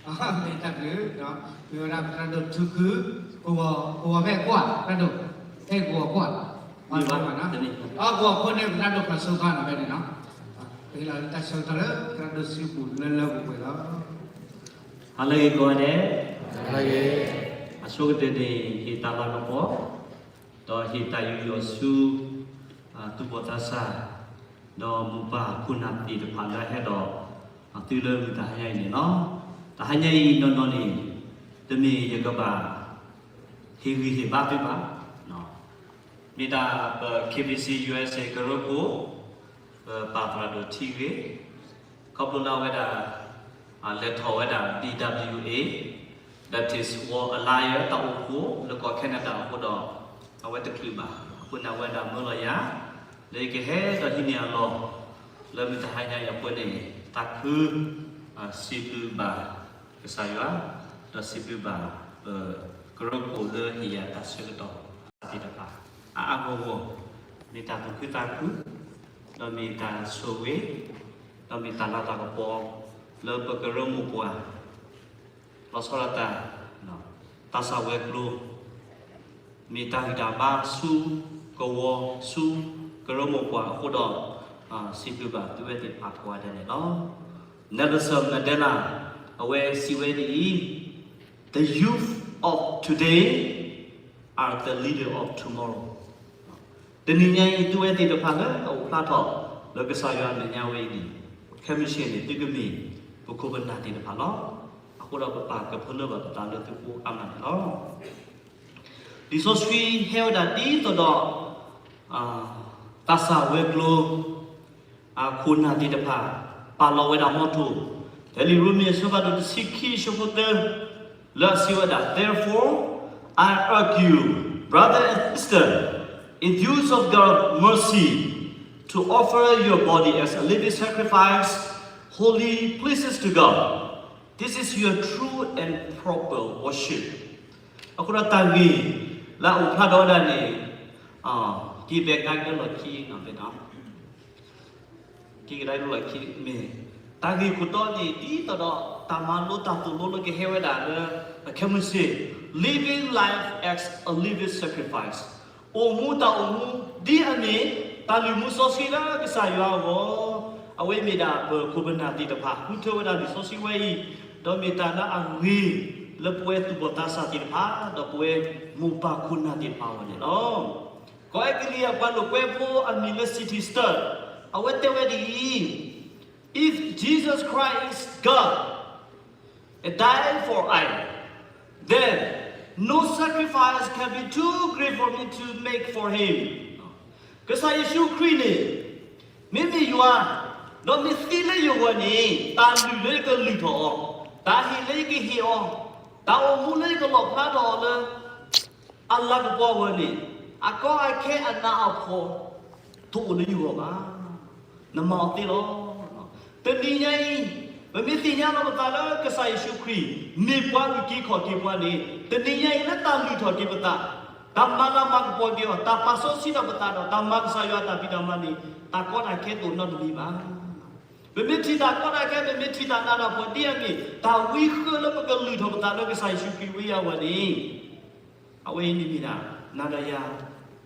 မ့ၢ်တၢ်ဘျုး, မ့ၢ်ဝဲဒၣ်ပတၢ်ဒိးထုးခု, ကဝီၤဖဲကွၢ်, တၢ်ဒိး, ဖဲကဝီၤကွၢ်, အကဝီၤခိၣ်န့ၣ်ပတၢ်ဒိးခီၣ်ဆိခါနီၤဖဲန့ၣ်နီၤ, ပဟ့ၣ်လီၤတၢ်ဆၢကတီၢ်လၢပတၢ်ဒိးစံးပူၤလၢလၢပှဲၤပှဲၤလီၤ. ဟါလၢဂ့ၤကိးဂၤဒဲး, အဆိကတၢၢ်န့ၣ် ဟ့ၣ်တၢ်လၤကပီၤ, ဒီးဟ့ၣ်တၢ်ယူးယီၣ်ဆူ သူၣ်ဘီၣ်သးစၢ်, ဒီးမိၢ်ပၢ်ခိၣ်နၢ်သ့ၣ်တဖၣ်လၢအဟဲဒီး သုလၢမုၢ်တဟါညါအံၤန့ၣ်လီၤ. တဟါညါအံၤနီၢ်နီၢ်န့ၣ် တမ့ၢ်ယကဘၣ် ဟ့ၣ်ဂံၢ်ဟ့ၣ်ဘါသုဘၣ်, မ့ၢ်ဒၣ်ပ K B C U S A ကရၢခိၣ်, ပပၢ်သရၣ်ဒိၣ်ထံဂ့ၤ, ခီဖျိလၢအဝဲဒၣ် လဲၤထီၣ်ဝဲဒၣ် B W A, Baptist World Alliance တၢ်အိၣ်ဖှိၣ်လၢကီၢ် Canada အဃိဒီး အဝဲတချုးဘၣ်, အဃိန့ၣ်အဝဲဒၣ်မၢလီၤယၤ လၢယကဟဲဒီးဟံးန့ၢ်အလီၢ် လၢမုၢ်တဟါညါအံၤအဃိန့ၣ် သးခု စံးဘျုးဘၣ်ကစၢ်ယွၤ, ဒီးစံးဘျုးဘၣ် ပကရၢခိၣ်လၢဟ့ၣ်ယၤတၢ်ဆၢကတီၢ်သ့ၣ်တဖၣ် အါအါဂီၢ်ဂီၢ်, မ့ၢ်တၢ်သူၣ်ခုသးခု, ဒီးမ့ၢ်တၢ်ဆိၣ်ဂ့ၤ, ဒီးမ့ၢ်တၢ်လၤတၢ်ကပီၤ လၢပကရၢမိၢ်ပှၢ် လီၤဆီဒၣ်တၢ် သးစၢ်ဝဲၤကျိၤ, မ့ၢ်တၢ်ဂံၢ်တၢ်ဘါဆူကဝီၤဆူကရၢမိၢ်ပှၢ်အဃိဒီး စံးဘျုးဘၣ်သုဝဲသ့ၣ်တဖၣ်ကိးဂၤဒဲးန့ၣ်လီၤ. Nelson Mandela အဝဲစံးဝဲဒ်အံၤ, The youth of today are the leader of tomorrow. တနံၤညါအံၤ သုဝဲသ့ၣ်တဖၣ်လၢအအိၣ်ဖျါထီၣ် လၢကစၢ်ယွၤအမဲာ်ညါဝဲအံၤန့ၣ် ခဲမုၢ်ဆ့ၣ်န့ၣ် သုကမ့ၢ်ပခိၣ်ပနၢ်သ့ၣ်တဖၣ်လီၤ. အဃိဒီးပပာ်ကဖၢလၢဘၣ်ပသးလၢသုဃိအါမးန့ၣ်လီၤ. လံာ်စီဆှံဟဲဝဲဒၣ်ဒ်သိးဒီး သးစၢ်ဝဲၤကျိၤ အခိၣ်နၢ်သ့ၣ်တဖၣ် ပာ်လီၤဝဲဒၣ် motto ဖဲလံာ်ရိမ့ၤအဆၢဖးဒိၣ်တဆံခံအဆၢဖိသၢ လၢအစံးဝဲဒၣ်, Therefore, I urge you, brother and sister, in views of God's mercy, to offer your body as a living sacrifice, holy, pleases to God. This is your true and proper worship. အဃိဒီးတၢ်ဂ့ၢ် လၢအအိၣ်ဖျါထီၣ်ဝဲဒၣ်န့ၣ် က့ၤဘဲးကဒါက့ၤလီၢ်ခံနီၤ, က့ၤကဒါက့ၤလီၢ်ခံမ့ၢ် တၢ်ဂ့ၢ်ခိၣ်တီန့ၣ် ဒ်သိးဒီး တၢ်မၤလိတၢ်သိၣ်လိလၢကဟဲဝဲဒၣ်လၢ အခဲမုၢ်ဆ့ၣ် living life as a living sacrifice, အိၣ်မူတၢ်အိၣ်မူ ဒ်အမ့ၢ် တၢ်လုၢ်မူစီဆှံလၢကစၢ်ယွၤအဂီၢ်, အဝဲမ့ၢ်ဒၣ်ပခိၣ်ပနၢ်သ့ၣ်တဖၣ် ဃုထၢဝဲဒၣ်လံာ်စီဆှံဝဲအံၤ, ဒီးမ့ၢ်တၢ်လၢအဂ့ၤ လၢပဝဲသူၣ်ဘီၣ်သးစၢ်သ့ၣ်တဖၣ် ဒီးပဝဲမိၢ်ပၢ်ခိၣ်နၢ်သ့ၣ်တဖၣ်အဂီၢ်န့ၣ်လီၤ. ကီၢ်အဲကလံးယၤပှၤလိာ်ကွဲဖိအမံၤလၢ Sidney Studd အဝဲတဲဝဲဒ်အံၤ, If Jesus Christ is God, and died for I, then no sacrifice can be too great for me to make for him. ကစၢ်ယ့ၣ်ၡူးခရံာ်န့ၣ် မ့မ့ၢ်ယွၤ, ဒီးမ့ၢ်သံလၢယဂီၢ်န့ၣ် တၢ်လုၢ်လၢယကလုၢ်ထီၣ်အီၤ, တၢ်ဟ့ၣ်လၢယကဟ့ၣ်အီၤ, တၢ်အိၣ်မူလၢယကလီၣ်ဖျါထီၣ်အီၤလၢ အလၤကပီၤအဂီၢ်န့ၣ် အကီအခဲအနးအဖှီၣ် တအိၣ်လၢယဂီၢ်ဘၣ်. နမၤအီၤသ့လီၤ. တနံၤညါအံၤ ပမ့ၢ်သ့ၣ်ညါလီၤပသးလၢကစၢ်ယ့ၣ်ၡူးခရံာ် မ့ၢ်ပှၤအုၣ်က့ၤခီၣ်က့ၤပှၤန့ၣ် တနံၤညါအံၤလၢတၢ်လုၢ်ထီၣ်က့ၤပသး, တၢ်မၤလၤမၤကပီၤက့ၤအီၤ, တၢ်ပာ်စီဆှံထီၣ်ပသးဒီး တၢ်မၤကစၢ်ယွၤအတၢ်ဖံးတၢ်မၤန့ၣ် တၢ်ကီတၢ်ခဲတအိၣ်နီတမံၤဘၣ်. ပမ့ၢ်ထံၣ်တၢ်ကီတၢ်ခဲ ပမ့ၢ်ထံၣ်တၢ်နးတၢ်ဖှီၣ်ဒ်အမ့ၢ် တၢ်ဝံဃၢလၢပကလုၢ်ထီၣ်ပသးလၢကစၢ်ယ့ၣ်ၡူးခရံာ်ဝံၤအဂီၢ်န့ၣ် အဝဲအံၤန့ၣ်မ့ၢ်ဒၣ် နၤဒီးယၤ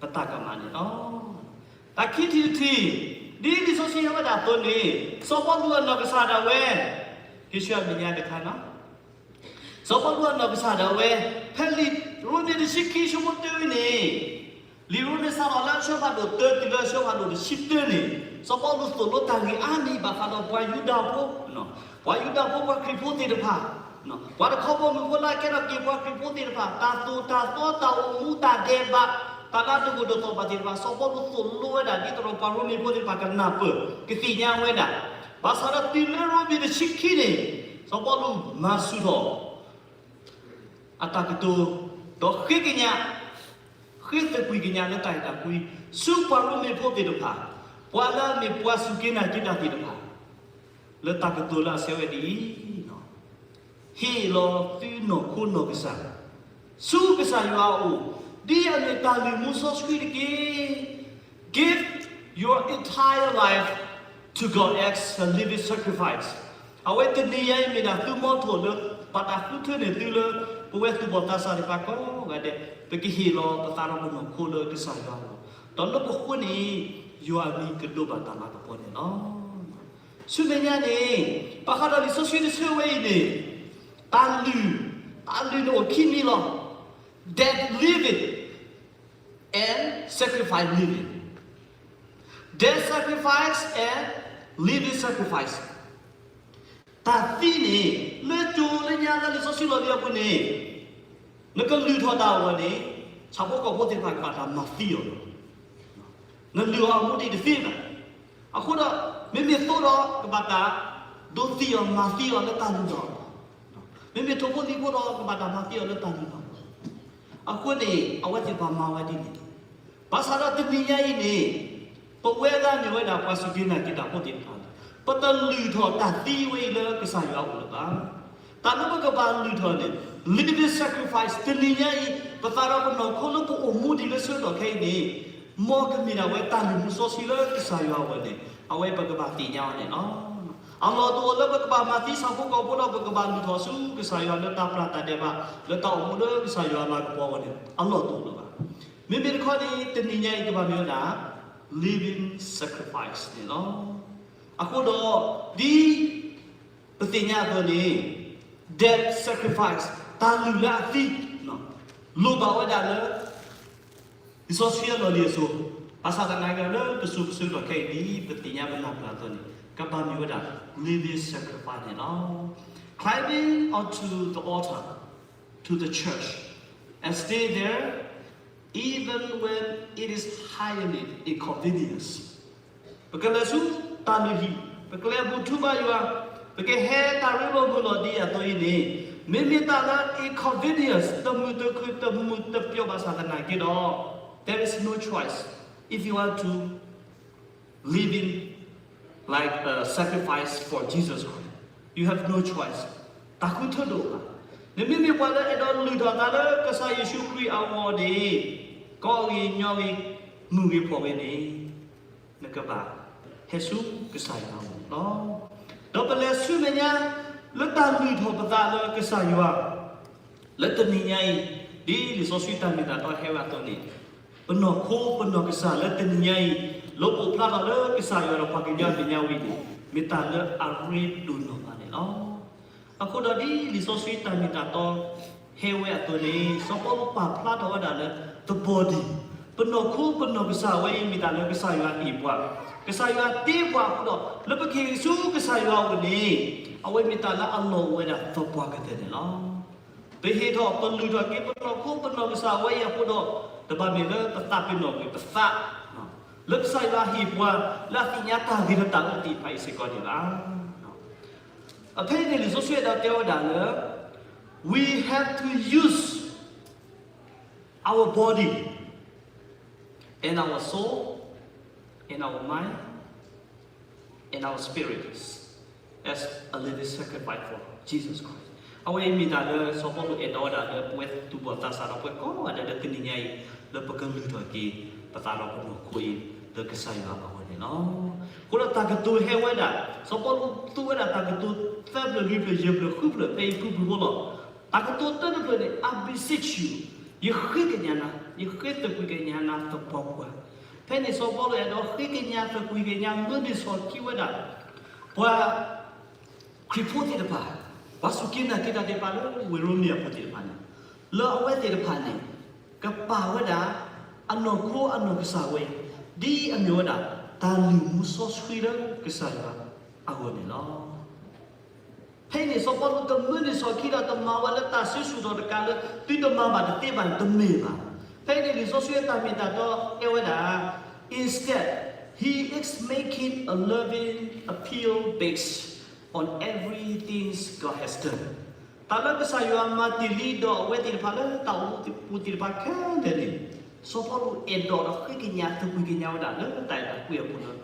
ပတၢ်ကမၣ်န့ၣ်လီၤ. တၢ်ခံထံၣ်တထံၣ် ဒ်လံာ်စီဆှံဟဲဝဲဒၣ်အသိးန့ၣ် စီၤပီလူးအနီၢ်ကစၢ်ဒၣ်ဝဲ က့ၤဆူအမဲာ်ညါတခါနီၤ. စီၤပီလူးအနီၢ်ကစၢ်ဒၣ်ဝဲ ဖဲလံာ်ရိမ့ၤတဆံခံအဆၢဖိတၢန့ၣ် လံာ်ရိမ့ၤစးထီၣ်လၢအဆၢဖးဒိၣ်တၢတုၤလၢအဆၢဖးဒိၣ်တဆံတၢန့ၣ် စီၤပီလူးသိၣ်လိတၢ်ဂ့ၢ်အါမံၤဘၣ်ဃးဒီးပှၤယူဒၤဖိ ပှၤယူဒၤဖိ ပှၤခရံာ်ဖိသ့ၣ်တဖၣ်, ပှၤတခီဘီမုၢ်ဖိလၢအကဲထီၣ်က့ၤပှၤခရံာ်ဖိသ့ၣ်တဖၣ် တၢ်သိၣ်တၢ်သီ တၢ်အိၣ်မူ တၢ်ဒဲးဘး တၢ်လၢတဂိာ်တသီၣ်ဘၣ်သ့ၣ်တဖၣ် စီၤပီလူးသိၣ်လိဝဲဒၣ် ဒ်သိးဒီးပှၤရိမ့ၤဖိသ့ၣ်တဖၣ်ကနၢ်ပၢၢ် ကသ့ၣ်ညါဝဲဒၣ်. ဘၣ်ဆၣ်ဒီးတုၤလၢရိမ့ၤတဆံခံန့ၣ် စီၤပီလူးမၤဆူၣ်ထီၣ် အတၢ်ကတိၤ ဒီးဃ့ကညး ဃ့သကွံာ်ကညးလၢတၢ်အဲၣ်တၢ်ကွံ ဆူပှၤရိမ့ၤဖိသ့ၣ်တဖၣ် ပှၤလၢအမ့ၢ်ပှၤစူၢ်က့ၤနာ်က့ၤတၢ်သ့ၣ်တဖၣ် လၢတၢ်ကတိၤလၢအဆၢဝဲဒ်အံၤ, ဟ့ၣ်လီၤသုနီၢ်ခိနီၢ်ကစၢ် ဆူကစၢ်ယွၤအအိၣ် ဒ်အမ့ၢ်တၢ်လုၢ်မူစီဆှံတက့ၢ်. Give your entire life to God as a living sacrifice. အဝဲတနံၤညါအံၤမ့ၢ်ဒၣ်သုမီထိၣ်လၢ ဘၣ်တၢ်ဃုထၢန့ၢ်သုလၢ ပဝဲသူၣ်ဘီၣ်သးစၢ်တဖၣ်ကိးဂၤဒဲး ပကဟ့ၣ်လီၤပသးဒီးပနီၢ်ခိလၢကစၢ်ယွၤအဂီၢ်, ဒီးလၢပဃိန့ၣ် ယွၤအမံၤကဒိးဘၣ်တၢ်လၤကပီၤန့ၣ်လီၤ. ဆူမဲာ်ညါန့ၣ် ဘၣ်ဃးဒီးလံာ်စီဆှံတဆၢဝဲအံၤန့ၣ် တၢ်လုၢ်, တၢ်လုၢ်န့ၣ်အိၣ်ခံမံၤလီၤ. Dead living and sacrifice living. Dead sacrifice and living sacrifice. တၢ်သံန့ၣ် လၢကၠိလၢညါလၢလံာ်စီဆှံလီၤလံအပူၤန့ၣ် နကလုၢ်ထီၣ်တၢ်အဂီၢ်န့ၣ် ဆၣ်ဖိကီၢ်ဖိသ့ၣ်တဖၣ်ကဘၣ်တၢ်မၤသံအီၤလီၤ. နလုၢ်အီၤအမူဒံးတသ့ဘၣ်. အဃိဒီး မ့မ့ၢ်သိဒီးကဘၣ်တၢ်ဒိးသံအီၤမၤသံအီၤလၢတၢ်လုၢ်လီၢ်လီၤ. မ့မ့ၢ်ထိၣ်ဖိလံၤဖိဒီးကဘၣ်တၢ်မၤသံအီၤလၢတၢ်လုၢ်လီၢ်လီၤ. အဃိန့ၣ် အဝဲသ့ၣ်တဖၣ်မၤဝဲဒ်န့ၣ် ဘၣ်ဆၣ်ဒီးတနံၤညါအံၤန့ၣ် ပဝဲဒၣ်မ့ၢ်ဝဲဒၣ်ပှၤစူၢ်က့ၤနာ်က့ၤတၢ်ဖိသ့ၣ်တဖၣ်န့ၣ် ပတလုၢ်ထီၣ်တၢ်သံဝဲအံၤလၢကစၢ်ယွၤအအိၣ်လၢၤဘၣ်. တၢ်လၢပကဘၣ်လုၢ်ထီၣ်န့ၣ် living sacrifice တနံၤညါအံၤ ပသးဒီးပနီၢ်ခိလၢပအိၣ်မူဒံးလၢဆၢကတီၢ်ခဲအံၤန့ၣ် မ်ကမ့ၢ်ဒၣ်ဝဲတၢ်လုၢ်မူစီဆှံလၢကစၢ်ယွၤအဂီၢ်န့ၣ် အဝဲပကဘၣ်သ့ၣ်ညါအီၤန့ၣ်လီၤ. အလီၢ်တအိၣ်လၢပကဘၣ်မၤသံဆၣ်ဖိကီၢ်ဖိဒီးပကဘၣ်လုၢ်ထီၣ်ဆူကစၢ်ယွၤလၢတၢ်ပျၢ်တၢ်ဒဲးဘး လၢတၢ်အိၣ်မူလၢကစၢ်ယွၤအလၤကပီၤအဂီၢ်န့ၣ် အလီၢ်တအိၣ်လၢၤဘၣ်. မ့မ့ၢ်တခီန့ၣ် တနံၤညါအံၤကဘၣ်မ့ၢ်ဝဲဒၣ် living sacrifice န့ၣ်လီၤ. အဃိဒီး ဒ်ပသ့ၣ်ညါအသိးန့ၣ် dead sacrifice တၢ်လုၢ်လၢအသံ လိၣ်ဘၣ်ဝဲဒၣ်လၢ လံာ်စီဆှံအလီၢ်လံၤအသိး, ဘၣ်ဆၣ်သနာ်က့လၢပစိၤပဆၢကတီၢ်ခဲအံၤ ဒ်ပသ့ၣ်ညါပနၢ်ပၢၢ်အသိးန့ၣ် ကဘၣ်မ့ၢ်ဝဲဒၣ် living sacrifice န့ၣ်လီၤ. Climbing onto the altar to the church and stay there even when it is highly inconvenience. ပကလဲၤဆူတၢ်လုၢ်ဟံၣ်, ပကလဲၤဘူၣ်ထူဘါယွၤ, ပကဟဲတၢ်ရ့လိာ်မုာ်လိာ်ဒ်အသိးအံၤန့ၣ်, မ့မ့ၢ်တၢ်လၢ inconvenience တမုာ်တခုၣ်တမုာ်တပျီၤဘၣ်ဆၣ်သနာ်က့ဒီး, there is no choice if you want to living like a sacrifice for Jesus Christ. You have no choice. တၢ်ဃုထၢတအိၣ်ဘၣ်. နမ့မ့ၢ်ပှၤလၢအဲၣ်ဒိးလုၢ်ထီၣ်သးလၢကစၢ်ယ့ၣ်ၡူးခရံာ်အဂီၢ်န့ၣ်, ကီၢ်ဂ့ၤညီဂ့ၤ, မုၢ်ဂ့ၤဖှီၣ်ဂ့ၤန့ၣ်, နကဘၣ်ဟဲဆူကစၢ်ယွၤအအိၣ်လီၤ. ဒီးပလဲၤဆူမဲာ်ညါ လၢတၢ်လုၢ်ထီၣ်ပသးလၢကစၢ်ယွၤ လၢတနံၤညါအံၤ, ဒ်လံာ်စီဆှံတၢ်မ့ၢ်တၢ်တီဟဲဝဲအသိးန့ၣ်, ပနီၢ်ခိပနီၢ်ကစၢ်လၢတနံၤညါအံၤ, လၢပအိၣ်ဖျါထီၣ်လၢကစၢ်ယွၤဒီးပှၤကညီမဲာ်ညါဝံၤန့ၣ်, မ့ၢ်တၢ်လၢအရ့ဒိၣ်နီၢ်မးန့ၣ်လီၤ. အဃိဒီးဒ်လံာ်စီဆှံတၢ်မ့ၢ်တၢ်တီဟဲဝဲအသိးန့ၣ်, စီၤပီလူးပာ်ဖျါထီၣ်ဝဲဒၣ်လၢ the body, ပနီၢ်ခိပနီၢ်ကစၢ်ဝဲအံၤမ့ၢ်တၢ်လၢကစၢ်ယွၤဟ့ၣ်ပှၤ, ကစၢ်ယွၤတ့ပှၤအဃိဒီး လၢပကဟ့ၣ်ဆူကစၢ်ယွၤအအိၣ်န့ၣ်, အဝဲမ့ၢ်တၢ်လၢအလီၢ်အိၣ်ဝဲဒၣ်သပှၢ်ကတၢၢ်န့ၣ်လီၤ. ပဟ့ၣ်ထီၣ်ပလုၢ်ထီၣ်က့ၤပနီၢ်ခိပနီၢ်ကစၢ်ဝဲအံၤအဃိဒီး, တဘၣ်မ့ၢ်လၢပသးပ့ၤနီၣ်ကွံာ်ပသး, လၢကစၢ်ယွၤဟ့ၣ်ပှၤ လၢအသ့ၣ်ညါတၢ်ဂ့ၤဒီးတၢ်အၢသ့ၣ်တဖၣ်အံၤစ့ၢ်ကီးန့ၣ်လီၤ. အဖဲအံၤန့ၣ် လံာ်စီဆှံအံၤဒၣ်တဲဝဲဒၣ်လၢ we have to use our body and our soul and our mind and our spirits as a living sacrifice for Jesus Christ. အဝဲအံၤမ့ၢ်တၢ်လၢစီၤပီလူးအဲၣ်ဒိးဝဲဒၣ်လၢပဝဲသူၣ်ဘီၣ်သးစၢ်ဒီးပှၤကိးဂၤဒဲးလၢတနံၤညါအံၤ လၢပကလုၢ်ထီၣ်က့ၤ ပသးဒီးပနီၢ်ခိအံၤ လၢကစၢ်ယွၤအဂီၢ်န့ၣ်လီၤ. အဃိဒီးတၢ်ကတိၤဟဲဝဲဒၣ်, စီၤပီလူးသူဝဲဒၣ်တၢ်ကတိၤသၢဖျၢၣ်လွံၢ်ဖျၢၣ်ယဲၢ်ဖျၢၣ်ဃုဖျၢၣ်ဖဲအံၤဖုၣ်ဖုၣ်ဖိလီၤ. တၢ်ကတိၤတၢတဖျၢၣ်န့ၣ် I beseech you, ယဃ့ကညးနၤ, ယဃ့သကွံာ်ကညးနၤသပှၢ်ပှၢ်. ဖဲန့ၣ်စီၤပီလူးအဲၣ်ဒိးဃ့ကညးသကွံာ်ကညးမၢန့ၢ်စီၣ်ထံဝဲဒၣ် ပှၤခရံာ်ဖိသ့ၣ်တဖၣ်, ပှၤစူၢ်က့ၤနာ်က့ၤတၢ်သ့ၣ်တဖၣ်လၢဝ့ၢ်ရိမ့ၤအပူၤသ့ၣ်တဖၣ်န့ၣ်, လၢအဝဲသ့ၣ်တဖၣ်န့ၣ် ကပာ်ဝဲဒၣ် အနီၢ်ခိအနီၢ်ကစၢ်ဝဲအံၤ ဒ်အမ့ၢ်ဝဲဒၣ် တၢ်လုၢ်မူစီဆှံလၢကစၢ်ယွၤအဂီၢ်န့ၣ်လီၤ. ဖဲအံၤန့ၣ် စီၤပီလူးတမၢန့ၢ်စီၣ်ထံဒီးတမၤဝဲလၢတၢ်စံၣ်စိၤဒီးတကးလၢ သုတမၤဘၣ်တသ့ဘၣ်န့ၣ် တမ့ၢ်ဘၣ်. ဖဲအံၤန့ၣ် လံာ်စီဆှံအတၢ်မ့ၢ်တၢ်တီတဲဝဲဒၣ်, instead, he is making a loving appeal based on everything God has done. တၢ်လၢကစၢ်ယွၤမၤတ့ၢ်လံဒီးအဝဲသ့ၣ်တဖၣ်လၢတၢ်အိၣ်မူပူၤသ့ၣ်တဖၣ်ခဲလၢာ်န့ၣ်, စီၤပီလူးအဲၣ်ဒိးဒီးဃ့ကညးသကွံာ်ကညးဝဲဒၣ်လၢတၢ်အဲၣ်တၢ်ကွံအပူၤလၢ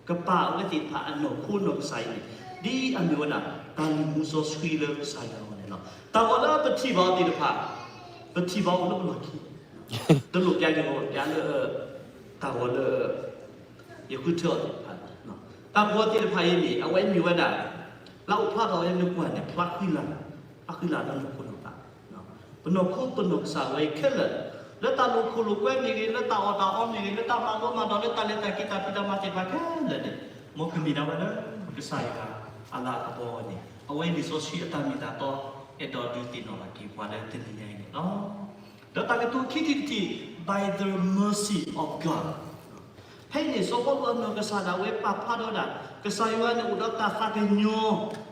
ကပာ်အဝဲသ့ၣ်တဖၣ်အနီၢ်ခိနီၢ်ကစၢ်အံၤန့ၣ်, ဒ်အမ့ၢ်ဝဲဒၣ် တၢ်လုၢ်မူစီဆှံလၢကစၢ်ယွၤအဂီၢ်န့ၣ်လီၤ. တၢ်ဂီၤလၢပထံၣ်ဘၣ်အီၤသ့ၣ်တဖၣ်, ပထံၣ်ဘၣ်အီၤလၢပလီၢ်ခံ, တလိၣ်ပျးက့ၤအီၤ ပျးလၢ တၢ်ဂီၤလၢ ယဃုထၢအီၤသ့ၣ်တဖၣ်, တၢ်ဂီၤသ့ၣ်တဖၣ်အံၤန့ၣ် အဝဲမ့ၢ်ဝဲဒၣ် လၢအအိၣ်ဖျါထီၣ်ဝဲလၢပှၤန့ၣ် ဖျါဃံလၤ, ဖျါဃံလၤလၢနီၢ်ခိနီၢ်သး, ပနီၢ်ခိပနီၢ်ကစၢ်ဝဲအံၤခဲလၢာ်, လၢတၢ်လိာ်ခိၣ်လိာ်ကွဲမ့ၢ်ဂ့ၤ, လၢတၢ်အီၣ်တၢ်အီမ့ၢ်ဂ့ၤ, လၢတၢ်မၤလိမၤဒိး, လၢတၢ်လဲၤတၢ်က့ၤတၢ်ဖံးတၢ်မၤသ့ၣ်တဖၣ်ခဲလၢာ်န့ၣ်, မ်ကမ့ၢ်ဒၣ်ဝဲလၢကစၢ်ယွၤအလၤကပီၤအဂီၢ်န့ၣ်, အဝဲလံာ်စီဆှံအတၢ်မ့ၢ်တၢ်တီ အဲၣ်ဒိးဒုးသ့ၣ်နီၣ်ထီၣ်က့ၤပှၤလၢတနံၤညါအံၤန့ၣ်လီၤ. ဒီးတၢ်ကတိၤခံထံၣ်တထံၣ်, by the mercy of God. ဖဲအံၤန့ၣ် စီၤပီလူးအနီၢ်ကစၢ်ဒၣ်ဝဲပာ်ဖျါထီၣ်ဝဲဒၣ် ကစၢ်ယွၤန့ၣ်အိၣ်ဒီးတၢ်သးကညီၤ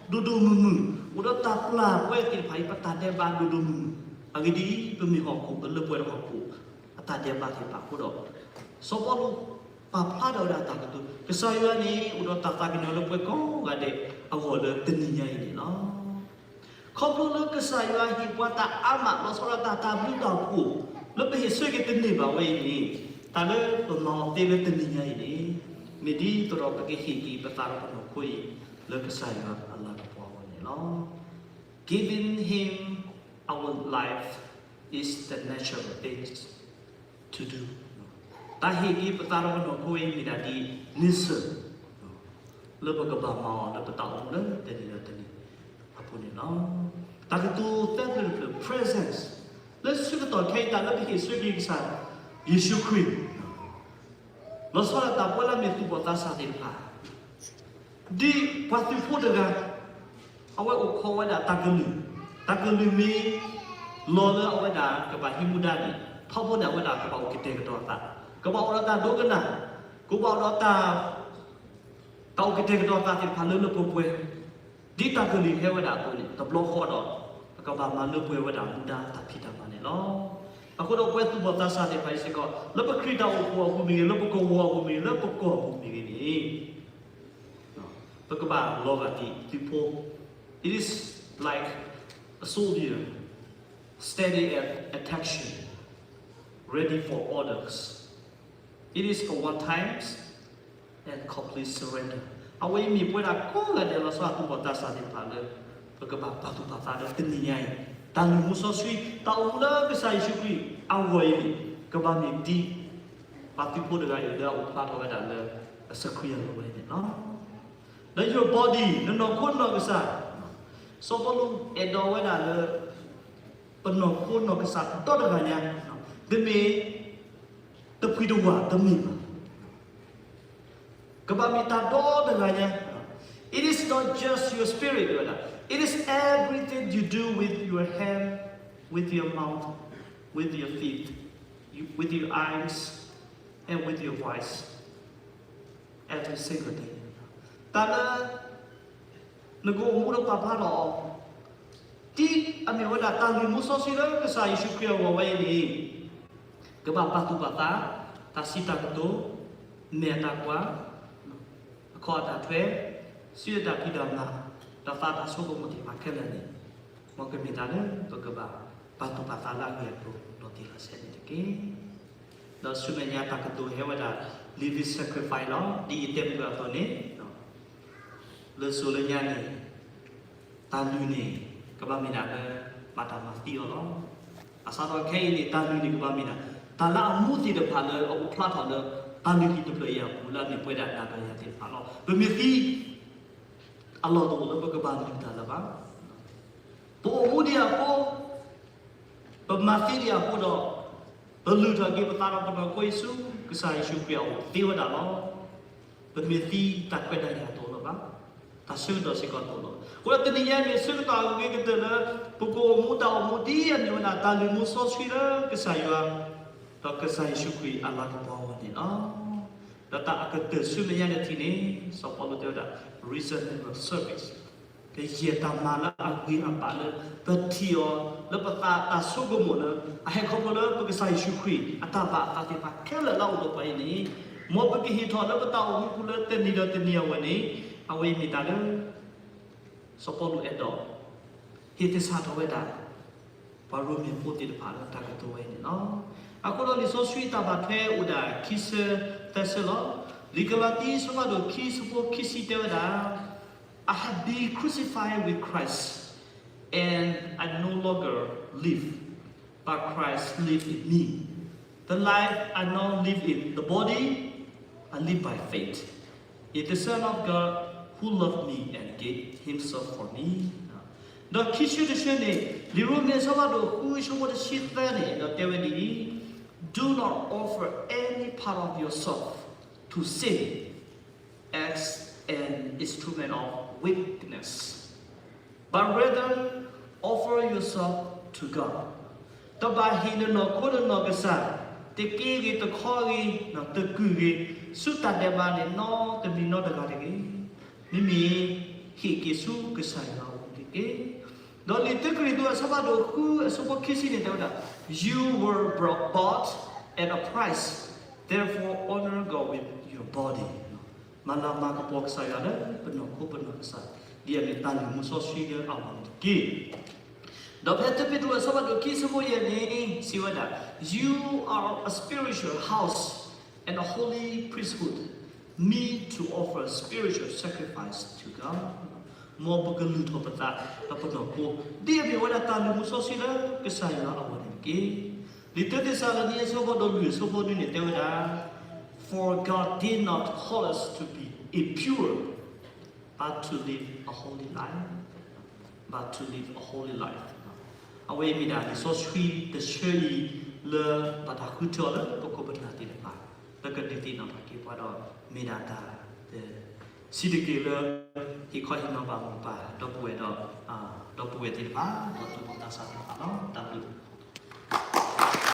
ဒိၣ်ဒိၣ်မုၢ်မုၢ်, အိၣ်ဒီးတၢ်ပျၢ်ပဝဲသ့ၣ်တဖၣ်အံၤ ပတၢ်ဒဲးဘးဒိၣ်ဒိၣ်မုၢ်မုၢ်, အဂ့ၢ်ဒ်အံၤ, ပမ့ၢ်ဟီၣ်ခိၣ် ပလၢပှဲၤဒီးဟီၣ်ခိၣ် အတၢ်ဒဲးဘးသ့ၣ်တဖၣ်အဃိဒီး, စီၤပီလူးပာ်ဖျါထီၣ်ဝဲဒၣ်တၢ်ကတိၤ, ကစၢ်ယွၤန့ၣ် အိၣ်ဒီးတၢ်သးကညီၤလၢပှၤကိးဂၤဒဲးအဂီၢ်လၢတနံၤညါအံၤန့ၣ်လီၤ. ခီဖျိလၢကစၢ်ယွၤဟ့ၣ်ပှၤတၢ်အါမး လီၤဆီဒၣ်တၢ်တၢ်ဘျုးတၢ်ဖှိၣ် လၢပဟ့ၣ်ဆၢက့ၤတန့ၢ်ဘၣ်ဝဲအံၤန့ၣ်, တၢ်လၢပမၤအီၤသ့လၢတနံၤညါအံၤန့ၣ်, မ့ၢ်ဒ်သိးဒီးပကဟ့ၣ်က့ၤပသးဒီးပနီၢ်ခိအံၤ လၢကစၢ်ယွၤအလၤကပီၤအဂီၢ်န့ၣ်လီၤ. Giving him our life is the natural thing to do. တၢ်ဟ့ၣ်က့ၤပသးဒီးပနီၢ်ခိအံၤမ့ၢ်ဒၣ်ဒ်န့ဆၢၣ် လၢပကဘၣ်မၤအီၤလၢပတၢ်အိၣ်မူလၢတနံၤဒီးတနံၤအပူၤန့ၣ်လီၤ. တၢ်ကတိၤသၢဖျၢၣ်တဖျၢၣ် presence လၢဆၢကတီၢ်ခဲအံၤ တၢ်လၢပဟ့ၣ်ဆၢက့ၤကစၢ်ယ့ၣ်ၡူးခရံာ် လီၤဆီဒၣ်တၢ်ပဝဲလၢအမ့ၢ်သူၣ်ဘီၣ်သးစၢ်သ့ၣ်တဖၣ် ဒ်ပှၤသုးဖိတဂၤ, အဝဲအိၣ်ခိးဝဲဒၣ်တၢ်ကလုၢ်, တၢ်ကလုၢ်မ့ၢ်လီၤလၢအဝဲဒၣ်ကဘၣ်ဟံးမူဒါန့ၣ်, ထီဘိန့ၣ်အဝဲဒၣ်ကဘၣ်အိၣ်ကတဲာ်ကတီၤအသး, ကဘၣ်အိၣ်ဒီးတၢ်ဒိကနၣ်, ကဘၣ်အိၣ်ဒီးတၢ် တၢ်အိၣ်ကတဲာ်ကတီၤအသးသ့ၣ်တဖၣ်လၢလၢပှဲၤပှဲၤ, ဒ်တၢ်ကလုၢ်ဟဲဝဲဒၣ်အသိးန့ၣ် တဘျီဃီဒီး ပကဘၣ်မၤလၢပှဲၤဝဲဒၣ်မူဒါတၢ်ဖံးတၢ်မၤန့ၣ်လီၤ. အဃိဒီးပဝဲသူၣ်ဘီၣ်သးစၢ်သ့ၣ်တဖၣ်အံၤစ့ၢ်ကီး လၢပခရံာ်တၢ်အိၣ်ဖှိၣ်အပူၤမ့ၢ်ဂ့ၤ, လၢပကဝီၤအပူၤမ့ၢ်ဂ့ၤ, လၢပကီၢ်အပူၤမ့ၢ်ဂ့ၤန့ၣ် ပကဘၣ်လီၤဂာ်ဒ်သုးဖိ, it is like a soldier standing at attention, ready for orders. It is a one time and complete surrender. အဝဲအံၤမ့ၢ်ပဝဲဒၣ်ကိးဂၤဒဲးလီၤဆီဒၣ်သူၣ်ဘီၣ်သးစၢ်သ့ၣ်တဖၣ်လၢ ပကဘၣ်ပာ်သူၣ်ပာ်သးလၢတနံၤညါအံၤ, တၢ်လုၢ်မူစီဆှံ တၢ်အိၣ်မူလၢကစၢ်ယ့ၣ်ၡူးခရံာ်အဂီၢ်အံၤန့ၣ် ကဘၣ်မ့ၢ်ဒ် ပှၤသုးဖိတဂၤအံၤလၢအအိၣ်ဖျါထီၣ်ဝဲဒၣ်လၢ အစခရံာ်အလိၤဝဲန့ၣ်လီၤ. လၢ your body, နနီၢ်ခိနီၢ်ကစၢ်, စီၤပီလူးအဲၣ်ဒိးဝဲဒၣ်လၢ ပနီၢ်ခိနီၢ်ကစၢ်ဒီတဂၤညါ, တမ့ၢ်တဖှံတဝၢ်တမ့ၢ်ဘၣ်. ကဘၣ်မ့ၢ်တၢ်ဒီတဂၤညါ, it is not just your spirit, it is everything you do with your hand, with your mouth, with your feet, with your eyes, and with your voice. Every single day. တၢ်လၢ နကအိၣ်မူဒီးပာ်ဖျါထီၣ်အီၤ, ဒ်အမ့ၢ်ဝဲဒၣ်တၢ်လုၢ်မူစီဆှံလၢကစၢ်ယ့ၣ်ၡူးခရံာ်အဂီၢ်ဝဲအံၤန့ၣ်, ကဘၣ်ပာ်သူၣ်ပာ်သး, တၢ်စံးတၢ်ကတိၤ, မဲာ်အတၢ်ကွၢ်, အခီၣ်အတၢ်ထွဲ, စုအတၢ်ဖံးတၢ်မၤ, ဒီးသးတၢ်ဆိကမိၣ်သ့ၣ်တဖၣ်ခဲလၢာ်န့ၣ်, မ်ကမ့ၢ်တၢ်လၢပကဘၣ်ပာ်သူၣ်ပာ်သးလၢအဂ့ၢ်အကျိၤဒီးတ့ၢ်လီၤဆဲးန့ၣ်တက့ၢ်. ဒီးဆူမဲာ်ညါတၢ်ကတိၤဟဲဝဲဒၣ် living sacrifice လီၤ. ဒ်ယတဲမုၢ်အသိးန့ၣ်, လၢစိၤလၢညါန့ၣ် တၢ်လုၢ်န့ၣ် ကဘၣ်မ့ၢ်ဒၣ်လၢ ဘၣ်တၢ်မၤသံအီၤလီၤ. ဘၣ်ဆၣ်ဒီးခဲအံၤန့ၣ် တၢ်လုၢ်န့ၣ်ကဘၣ်မ့ၢ်ဒၣ် တၢ်လၢအမူသ့ၣ်တဖၣ်လၢအအိၣ်ဖျါထီၣ်လၢ တၢ်လုၢ်ဟံၣ်တဖျၢၣ်အံၤအပူၤလၢအမ့ၢ်ပဝဲဒၣ်နၤဒီးယၤသ့ၣ်တဖၣ်လီၤ. ပမ့ၢ်သံ အလီၢ်တအိၣ်လၢပကဘၣ်လုၢ်တၢ်လၢၤဘၣ်. ပအိၣ်မူဒံးအဃိ, ပမၤသံဒံးအဃိဒီး, ပလုၢ်ထီၣ်က့ၤပသးဒီးပနီၢ်ခိအံၤဆူ ကစၢ်ယ့ၣ်ၡူးခရံာ်အအိၣ်သ့ဝဲဒၣ်လီၤ. ပမ့ၢ်သံတၢ်ခွဲးတၢ်ယာ်တအိၣ်လၢၤဘၣ်, တၢ်ဆၢကတီၢ်စ့ၢ်ကီးတအိၣ်လၢၤဘၣ်. အဃိဒီးတနံၤညါအံၤမ့ၢ်ဆၢကတီၢ်အဂ့ၤကတၢၢ်လၢ ပကအိၣ်မူတၢ်အိၣ်မူဒ်အမ့ၢ်ဝဲဒၣ်တၢ်လုၢ်မူစီဆှံလၢကစၢ်ယွၤ ဒီးကစၢ်ယ့ၣ်ၡူးခရံာ်အလၤကပီၤအဂီၢ်န့ၣ်လီၤ. ဒီးတၢ်အကတၢၢ်ဆူမဲာ်ညါတထံၣ်န့ၣ် စီၤပီလူးတဲဝဲဒၣ် reasonable service, ကယဲၢ်တၢ်မၤလၢအဂ့ၤအဘၣ်လၢ ပထံၣ်အီၤ လၢပသးတၢ်ဆိကမိၣ်လၢ အဟဲခီဖျိလၢပကစၢ်ယ့ၣ်ၡူးခရံာ် အတၢ်ဘၣ်အသးသ့ၣ်တဖၣ်ခဲလၢာ်လၢအအိၣ်ဒီးပှၤအံၤန့ၣ်, မ်ပကဟ့ၣ်ထီၣ်လၢပတၢ်အိၣ်မူပူၤလၢတနံၤဒီးတနံၤအဝဲန့ၣ်, အဝဲအံၤမ့ၢ်တၢ်လၢ စီၤပီလူးအဲၣ်ဒိး ဟ့ၣ်သဆၣ်ထီၣ်ဝဲဒၣ် ပှၤရိမ့ၤဖိသ့ၣ်တဖၣ်လၢတၢ်ကတိၤဝဲအံၤန့ၣ်လီၤ. အဃိဒီးလံာ်စီဆှံတၢ်ဘၣ်ထွဲအိၣ်ဒၣ်ခံဆၢသၢဆၢလီၤ. လံာ်ကလၤတံ အဆၢဖးဒိၣ်ခံ အဆၢဖိခံဆံတဲဝဲဒၣ်, I have been crucified with Christ, and I no longer live, but Christ live in me. The life I now live in the body, I live by faith in the Son of God, who loved me and gave himself for me. ဒီးခံဆၢတဆၢန့ၣ် လံာ်ရိမ့ၤအဆၢဖးဒိၣ်ဃုအဆၢဖိတဆံသၢန့ၣ် ဒီးတဲဝဲဒ်အံၤ, Do not offer any part of yourself to sin as an instrument of wickedness, but rather offer yourself to God. တဘၣ်ဟ့ၣ်နနီၢ်ခိနနီၢ်ကစၢ် တက့ၢ်ဂ့ၤတခီဂ့ၤ တကုၢ်ဂ့ၤ ဆူတၢ်ဒဲးဘးန့ၣ် နီတမံၤနီတဂၤတဂ့ၤ. မ့မ့ၢ်ဟ့ၣ်က့ၤဆူကစၢ်ယွၤအအိၣ်န့ၣ်တက့ၢ်. ဒီးလံာ်တၢကရံၣ်သူးအဆၢဖးဒိၣ်ဃုအဆၢဖိခံဆံန့ၣ် တဲဝဲဒၣ်, You were bought at a price, therefore honor God with your body. မၤလၤမၤကပီၤကစၢ်ယွၤလၢပနီၢ်ခိပနီၢ်ကစၢ် ဒ်အမ့ၢ်တၢ်လုၢ်မူစီဆှံလၢအဂီၢ်န့ၣ်တက့ၢ်. ဒီးဖဲတၢပ့းတရူးအဆၢဖးဒိၣ်ခံအဆၢဖိယဲၢ်န့ၣ် စံးဝဲဒၣ်, You are a spiritual house and a holy priesthood, meet to offer spiritual sacrifice to God. မ်ပကလုၢ်ထီၣ်ပသးဒီးပနီၢ်ခိ ဒ်အမ့ၢ်ဝဲဒၣ်တၢ်လုၢ်မူစီဆှံလၢကစၢ်ယွၤအဂီၢ်န့ၣ်တက့ၢ်. လံာ်တၢသ့းစၤလနံအဆၢဖးဒိၣ်လွံၢ်အဆၢဖိနွံန့ၣ် တဲဝဲဒၣ်, For God did not call us to be impure, but to live a holy life, but to live a holy life. အဝဲအံၤမ့ၢ်ဒၣ်လံာ်စီဆှံတဆၢအံၤ လၢဘၣ်တၢ်ဃုထၢအီၤလၢပခိၣ်ပနၢ်သ့ၣ်တဖၣ် လၢကဒုးသ့ၣ်နီၣ်ထီၣ်က့ၤပှၤဒီး မ့ၢ်ဒၣ်တၢ် စံးတက့ၢ်လၢ ဟ့ၣ်ခီဟ့ၣ်နီၤဘၣ်မိၢ်ပၢ် ဒီပုၢ်ဝဲၢ်ဒီး ဒီပုၢ်ဝဲၢ်သ့ၣ်တဖၣ် ဒီးသူၣ်ဘီၣ်သးစၢ်သ့ၣ်တဖၣ်လီၤ. တၢ်ဘျုး